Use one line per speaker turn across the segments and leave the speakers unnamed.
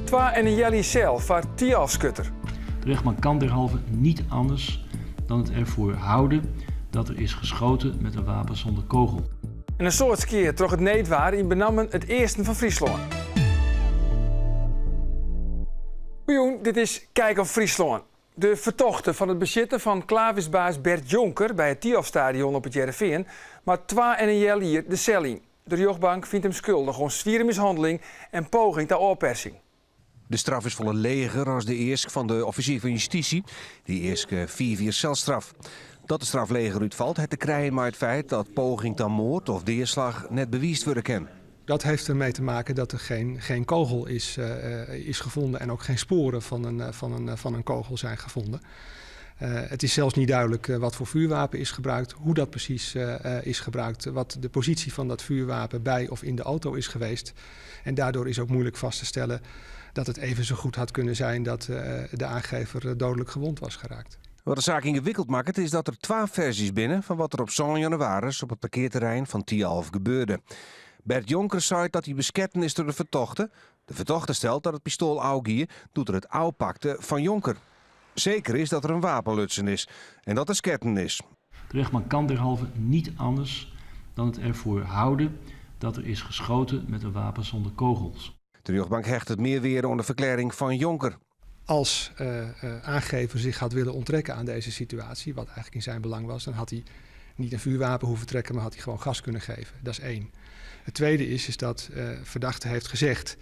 Twa en in healjier sel foar Thialfskutter.
De rechtbank kan derhalve niet anders dan het ervoor houden dat er is geschoten met een wapen zonder kogel.
En in soad skea troch it needwaar yn benammen it easten fan Fryslân. Goejûn, dit is Kijk op Fryslân. De fertochte fan it besjitten fan Clafisbaas Bert Jonker by it Thialfstadion op It Hearrenfean moat twa en in healjier de sel yn. De rjochtbank fynt him skuldich oan swiere mishanneling en poging ta ôfpersing.
De straf is folle leger as de eask fan de offisier fan justysje. Dy easke fiif jier selstraf. Dat de straf leger útfalt hat te krijen mei it feit dat poging ta moard of deaslach net bewiisd wurde kin.
Dat heeft ermee te maken dat er geen, geen kogel is, uh, is gevonden en ook geen sporen van een, van een, van een kogel zijn gevonden. Uh, het is zelfs niet duidelijk wat voor vuurwapen is gebruikt, hoe dat precies uh, is gebruikt, wat de positie van dat vuurwapen bij of in de auto is geweest. En daardoor is ook moeilijk vast te stellen dat het even zo goed had kunnen zijn dat de aangever dodelijk gewond was geraakt.
Wat de saak yngewikkeld makket is dat der twa ferzjes binne fan wat der op sân jannewaris op it parkearterrein fan Thialf gebeurde. Bert Jonker seit dat hy besketten is troch de fertochte. De fertochte stelt dat it pistoal ôfgie doe't er it ôfpakte fan Jonker. Seker is dat der in wapen lutsen is en dat der sketten is.
De rechtbank kan derhalve niet anders dan het ervoor houden dat er is geschoten met een wapen zonder kogels.
De rjochtbank hechtet mear wearde oan de ferklearring fan Jonker.
Als aangever zich had willen onttrekken aan deze situatie, wat eigenlijk in zijn belang was, dan had hij niet een vuurwapen hoeven trekken, maar had hij gewoon gas kunnen geven. Dat is één. Het tweede is, is dat verdachte heeft gezegd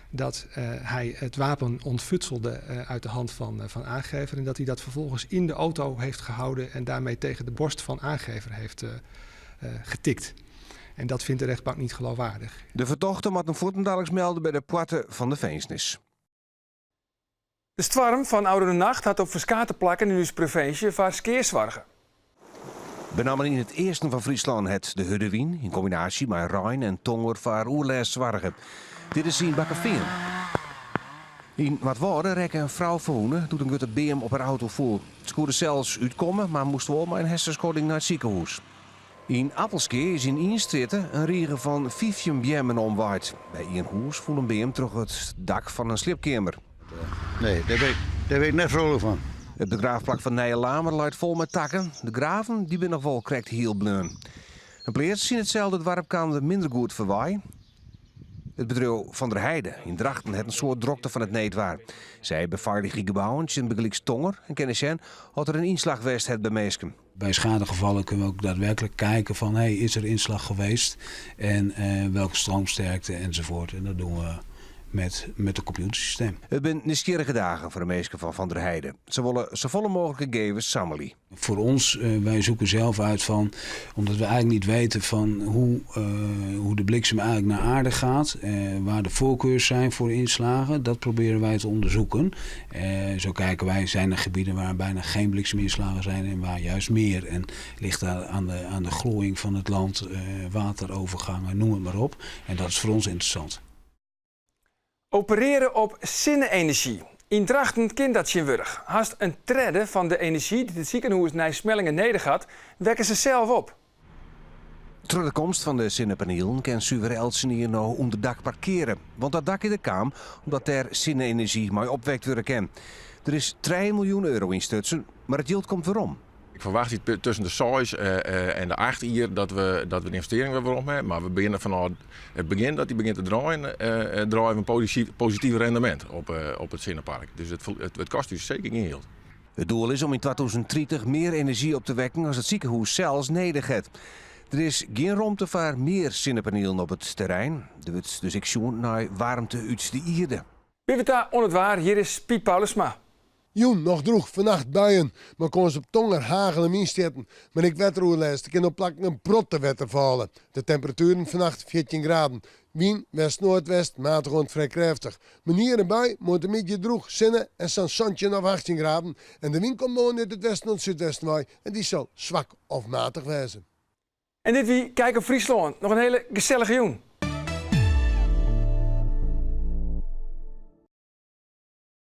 dat hij het wapen ontfutselde uit de hand van, van aangever en dat hij dat vervolgens in de auto heeft gehouden en daarmee tegen de borst van aangever heeft getikt. En dat vindt de rechtbank niet geloofwaardig.
De fertochte moat him fuortendaliks melde by de poarte fan de finzenis.
De stoarm fan ôfrûne nacht hat op ferskate plakken yn ús provinsje foar skea soarge.
Benammen yn it easten fan Fryslân hat de hurde wyn yn kombinaasje mei rein en tonger foar oerlêst soarge. Dit is yn Bakkefean. Yn Noardwâlde rekke in frou ferwûne doe't in grutte beam op har auto foel. Se koe der sels útkomme, mar moast wol mei in hersenskodding nei it sikehûs. Yn Appelskea is yn ien strjitte in rige fan 15 beammen omwaaid. By ien hûs foel in beam troch it dak fan in sliepkeamer.
Nee, dêr bin ik net vrolijk fan.
It begraafplak fan Nijelamer leit fol mei takken. De graven dy binne noch wol krekt hiel bleaun. In pleats yn itselde doarp kaam der minder goed foarwei. It bedriuw Van der Heide yn Drachten hat in soad drokte fan it needwaar. Sy befeiligje gebouwen tsjin bygelyks tonger en kinne sjen oft der in ynslach west hat by minsken.
Bij schadegevallen kunnen we ook daadwerkelijk kijken van hey, is er inslag geweest en welke stroomsterkte enzovoort. En dat doen we met, met het computersysteem.
It binne nijsgjirrige dagen foar de minsken fan Van der Heide. Se wolle safolle mooglik gegevens sammelje.
Voor ons, wij zoeken zelf uit van, omdat we eigenlijk niet weten van hoe, hoe de bliksem eigenlijk naar aarde gaat, waar de voorkeurs zijn voor inslagen, dat proberen wij te onderzoeken. Zo kijken wij, zijn er gebieden waar bijna geen blikseminslagen zijn en waar juist meer. En ligt daar aan de, aan de glooiing van het land, waterovergangen, noem het maar op. En dat is voor ons interessant.
Opereare op sinne-enerzjy. Yn Drachten kin dat tsjintwurdich. Hast in tredde fan de enerzjy dy't it sikehûs Nij Smellinghe nedich hat, wekke se sels op.
Troch de komst fan de sinnepanielen kin suver eltsenien no ûnder dak parkeare. Want dat dak is der kaam omdat dêr sinne-enerzjy mei opwekt wurde kin. Der is trije miljoen euro yn stutsen, mar it jild komt werom.
Ik ferwachtsje tusken de seis en de acht jier dat we, dat we de ynvestearring wer werom hawwe. Mar we begjinne fanôf it begjin dat dy begjint te draaien, draaie we in posityf rendemint op, op it sinnepark. Dus it, it kostet ús seker gjin jild.
It doel is om yn 2030 mear enerzjy op te wekken as it sikehûs sels nedich hat. Der is gjin romte foar mear sinnepanielen op it terrein. Der wurdt dus ek sjoen nei waarmte út de ierde.
Binne we ta oan it waar, hjir is Piet Paulusma.
Jûn noch drûch, fannacht buien, mei kâns op tonger, hagel en wynstjitten. Mar ek wetteroerlêst, der kin op plakken in protte wetter falle. De temperatueren fannacht 14 graden. Wyn west-noardwest, matich oant frij krêftich. Moarnier in bui, moarntemiddei drûch, sinne en sa'n 17 of 18 graden. En de wyn komt moarn út it westen oant súdwesten wei en dy sil swak of matich wêze.
En dit wie Kijk op Fryslân. Noch in hiele gesellige jûn.